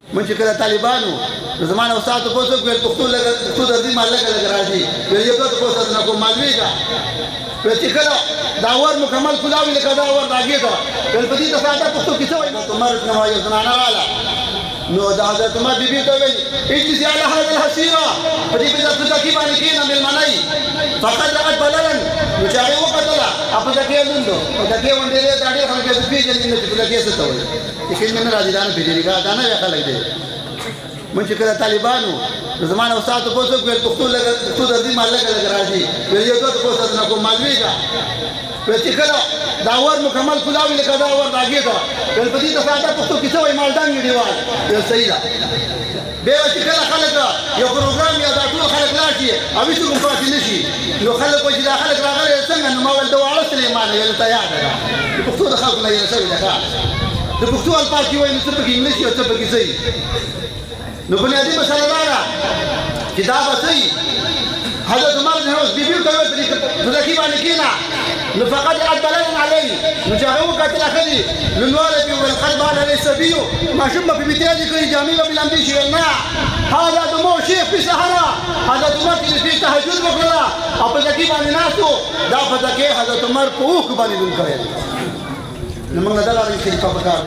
مونږ چې کله طالبانو نو زما نه استاد تپوس وکړ، ویل پښتو لږه پښتو درځي ما لږه لږه راځي، ویل یو دوه تپوس درنه کوم معلومېږه. ویل چې کله دا ور مکمل کولاو وي لکه دا ور راګې ده، ویل په دې ته ساده پښتو کې څه وایي؟ حضرت عمر نو یو زنانه راله، نو د حضرت عمر بیبي ته ویل اجلسي على هذا الحصيرة، په دې په ځکې باندې کښېنه مېلمنه یې. فقد رأت بللا، نو چې هغې وکتله په ځکې لوندو په ځکې ونډېرې دا ډېر خلک یې پېژني نه چې په ځکې څه ته وایي، یقین مې نه راځي دا نه پېژني، دا نوی خلک دی. مونږ چې کله طالبانو نو زما نه استاد تپوس وکړ، ویل پښتو لږه پښتو درځي ما لږه لږه راځي، ویل یو دوه تپوس درنه کوم معلومېږه. ویل چې کله دا ور مکمل کولاو وي لکه دا ور راګې ده، ویل په دې ته ساده پښتو کې څه وایي؟ مالدنګ دیوال. ویل صحیح ده. بیا چې کله خلک یو پروګرام یا دا ټول خلک لاړ شي او هېڅوک هم پاتې نه شي، نو خلک وایي چې دا خلک راغلي څنګه؟ نو ما ویل د واړه سلیمانه، ویل ته یاده ده د پښتو د خلکو نه هېره شوې ده. ښه د پښتو الفاظ چې وایي نو څه پکې انګلیس او څه پکې څه. نو بنیادي مسله دا ده چې دا به څه وي. حضرت عمر بن اوس بیبي ورته وویل په ځکې باندې کښېنه، نو فقد رأت بللا علیه، نو چې هغه وکتله ښځې نو نواله پرې وویل قد بال علیه الصبي، ماشوم به پرې متیازې کړي، جامې به پرې لمدې شي. ویل نه، هذا دموع شیخ في صحرا. حضرت عمر چې د شپې تهجد وکړله او په ځکې باندې ناست و، دا په ځکې حضرت عمر په اوښکو باندې لوند کړی دی. نو موږ له دغه خلیفه پکار